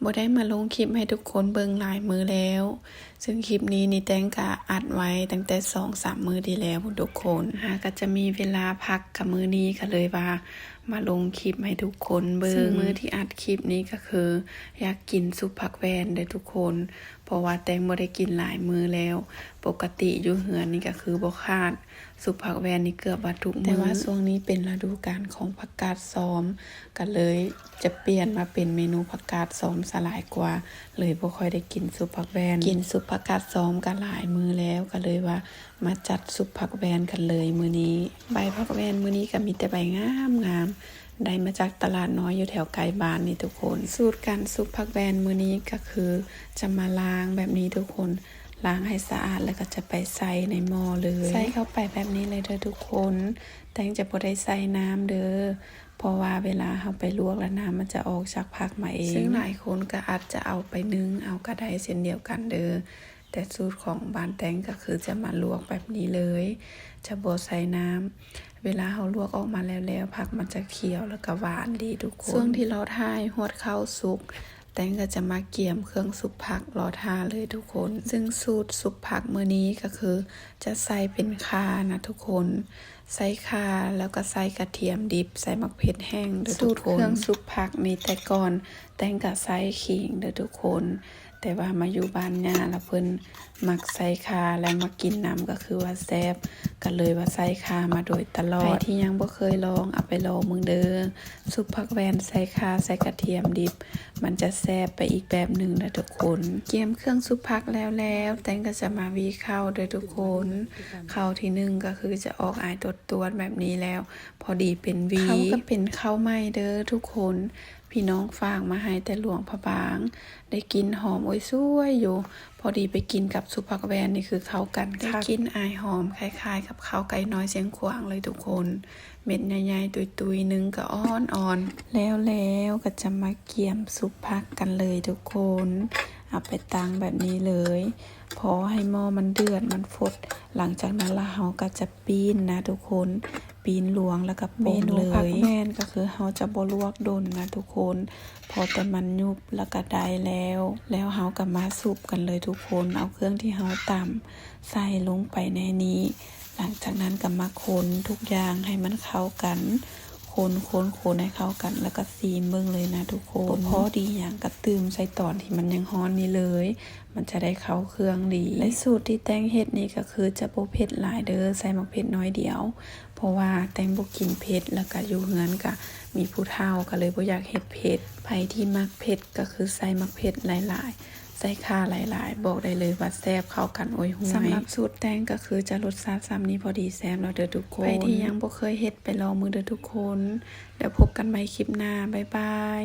ບໍ່ໄດ້ມາລົງຄລິບໃຫ້ທຸກຄົນເບິ່ງຫຼາຍມື້ແລ້ວ, ເຊິ່ງຄລິບນີ້ນີ້ແຕງກະອັດໄວ້ຕັ້ງແຕ່ສອງສາມມື້ທີ່ແລ້ວພຸ້ນທຸກຄົນ. ຫາກະຈະມີເວລາພັກກະມື້ນີ້ ກະເລີຍວ່າມາລົງຄລິບໃຫ້ທຸກຄົນເບິ່ງ. ເຊິ່ງມື້ທີ່ອັດຄລິບນີ້ກະຄືຢາກກິນຊຸບຜັກແວ່ນເດີ້ທຸກຄົນ, ເພາະວ່າແຕງບໍ່ໄດ້ກິນຫຼາຍມື້ແລ້ວ. ປົກກະຕິຢູ່ເຮືອນນີ້ກະຄືບໍ່ຂາດ ຊຸບຜັກແວ່ນນີ້ເກືອບວ່າທຸກມື້, ແຕ່ວ່າຊ່ວງນີ້ເປັນລະດູການຂອງຜັກກາດຊອມ ກະເລີຍຈະປ່ຽນມາເປັນເມນູຜັກກາດຊອມຊະຫຼາຍກວ່າ, ເລີຍບໍ່ຄ່ອຍໄດ້ກິນຊຸບຜັກແວ່ນ. ກິນຊຸບຜັກກາດຊອມກະຫຼາຍມື້ແລ້ວ, ກະເລີຍວ່າມາຈັດຊຸບຜັກແວ່ນກັນເລີຍມື້ນີ້. ໃບຜັກແວ່ນມື້ນີ້ກະມີແຕ່ໃບງາມໆ, ໄດ້ມາຈາກຕະຫຼາດນ້ອຍຢູ່ແຖວໃກ້ບ້ານນີ້ທຸກຄົນ. ສູດການຊຸບຜັກແວ່ນມື້ນີ້ກະຄືຈະມາລ້າງແບບນີ້ທຸກຄົນ, ລ້າງໃຫ້ສະອາດແລ້ວກະຈະໄປໃສ່ໃນໝໍ້ເລີຍ. ໃສ່ເຂົ້າໄປແບບນີ້ເລີຍເດີ້ທຸກຄົນ, ແຕງຈະບໍ່ໄດ້ໃສ່ນ້ຳເດີ້ ເພາະວ່າເວລາເຮົາໄປລວກແລ້ວ ນ້ຳມັນຈະອອກຈາກຜັກມາເອງ. ເຊິ່ງຫຼາຍຄົນກະອາດຈະເອົາໄປໜຶ້ງເອົາກະໄດ້ເຊັ່ນດຽວກັນເດີ້, ແຕ່ສູດຂອງບ້ານແຕງກະຄືຈະມາລວກແບບນີ້ເລີຍ, ຈະບໍ່ໃສ່ນ້ຳ. ເວລາເຮົາລວກອອກມາແລ້ວໆ ຜັກມັນຈະຂຽວແລ້ວກະຫວານດີທຸກຄົນ. ຊ່ວງທີ່ລໍຖ້າໃຫ້ຮວດເຂົ້າສຸກ ແຕງກະຈະມາກຽມເຄື່ອງຊຸບຜັກລໍຖ້າເລີຍທຸກຄົນ. ເຊິ່ງສູດຊຸບຜັກມື້ນີ້ກະຄືຈະໃສ່ເປັນຂ່ານະທຸກຄົນ, ໃສ່ຂ່າແລ້ວກະໃສ່ກະທຽມດິບ, ໃສ່ໝາກເຜັດແຫ້ງເດີ້ທຸກຄົນ. ສູດເຄື່ອງຊຸບຜັກນີ້ແຕ່ກ່ອນແຕງກະໃສ່ຂີງເດີ້ທຸກຄົນ, ແຕ່ວ່າມາຢູ່ບ້ານຍ່າລະເພິ່ນມັກໃສ່ຂ່າ ແລ້ວມາກິນນຳກະຄືວ່າແຊບ, ກະເລີຍວ່າໃສ່ຂ່າມາໂດຍຕະຫຼອດ. ໃຜທີ່ຍັງບໍ່ເຄີຍລອງ ເອົາໄປລອງເບິ່ງເດີ້. ຊຸບຜັກແວ່ນໃສ່ຂ່າ ໃສ່ກະທຽມດິບ ມັນຈະແຊບໄປອີກແບບໜຶ່ງນະທຸກຄົນ. ກຽມເຄື່ອງຊຸບຜັກແລ້ວໆ ແຕງກະຈະມາຫວີເຂົ້າເດີ້ທຸກຄົນ. ເຂົ້າທີໜຶ່ງກະຄືຈະອອກອາຍຕວດໆແບບນີ້ແລ້ວ, ພໍດີເປັນຫວີ. ເຂົ້າກະເປັນເຂົ້າໃໝ່ເດີ້ທຸກຄົນ, ພີ່ນ້ອງຝາກມາໃຫ້ແຕ່ຫຼວງພະບາງ, ໄດ້ກິ່ນຫອມໂອຍຊວຍຢູ່. ພໍດີໄປກິນກັບຊຸບຜັກແວ່ນນີ້ຄືເຂົ້າກັນຄັກ, ໄດ້ກິ່ນອາຍຫອມຄ້າຍໆກັບເຂົ້າໄກ່ນ້ອຍຊຽງຂວາງເລີຍທຸກຄົນ. ເມັດໃຫຍ່ໆ ຕຸ້ຍໆ ໜຶ້ງກະອ່ອນໆ. ແລ້ວໆ ກະຈະມາກຽມຊຸບຜັກກັນເລີຍທຸກຄົນ, ເອົາໄປຕັ້ງແບບນີ້ເລີຍ. ພໍໃຫ້ໝໍ້ມັນເດືອດ ມັນຟົດ, ຫຼັງຈາກນັ້ນລະເຮົາກະຈະປີ້ນນະທຸກຄົນ, ປີ້ນລວງແລ້ວກະປົງເລີຍ. ເມນູຜັກແວ່ນກະຄືເຮົາຈະບໍ່ລວກດົນນະທຸກຄົນ, ພໍແຕ່ມັນຫຍຸບແລ້ວກະໄດ້ແລ້ວ. ແລ້ວເຮົາກະມາສຸບກັນເລີຍທຸກຄົນ, ເອົາເຄື່ອງທີ່ເຮົາຕຳໃສ່ລົງໄປໃນນີ້. ຫຼັງຈາກນັ້ນກະມາຄົນທຸກຢ່າງໃຫ້ມັນເຂົ້າກັນ, ຄົນໆໆໃຫ້ເຂົ້າກັນ ແລ້ວກະຊີມເບິ່ງເລີຍນະທຸກຄົນ. ບໍ່ພໍດີຫຍັງກະຕື່ມໃສ່ຕອນທີ່ມັນຍັງຮ້ອນນີ້ເລີຍ, ມັນຈະໄດ້ເຂົ້າເຄື່ອງດີ. ແລະ ສູດທີ່ແຕງເຮັດນີ້ກະຄືຈະບໍ່ເຜັດຫຼາຍເດີ້, ໃສ່ໝາກເຜັດໜ້ອຍດຽວ, ເພາະວ່າແຕງບໍ່ກິນເຜັດ ແລ້ວກະຢູ່ເຮືອນກະມີຜູ້ເຖົ້າ ກະເລີຍບໍ່ຢາກເຮັດເຜັດ. ໃຜທີ່ມັກເຜັດກະຄືໃສ່ໝາກເຜັດຫຼາຍໆ, ໃສ່ຂ່າຫຼາຍໆ, ບອກໄດ້ເລີຍວ່າແຊບເຂົ້າກັນໂອຍຫວຍ. ສຳລັບສູດແຕງກະຄືຈະລົດຊາດສ່ຳນີ້ພໍດີແຊບແລ້ວເດີ້ທຸກຄົນ. ໃຜທີ່ຍັງບໍ່ເຄີຍເຮັດ ໄປລອງເບິ່ງເດີ້ທຸກຄົນ. ແລ້ວພົບກັນໃໝ່ຄລິບໜ້າ. ບາຍບາຍ.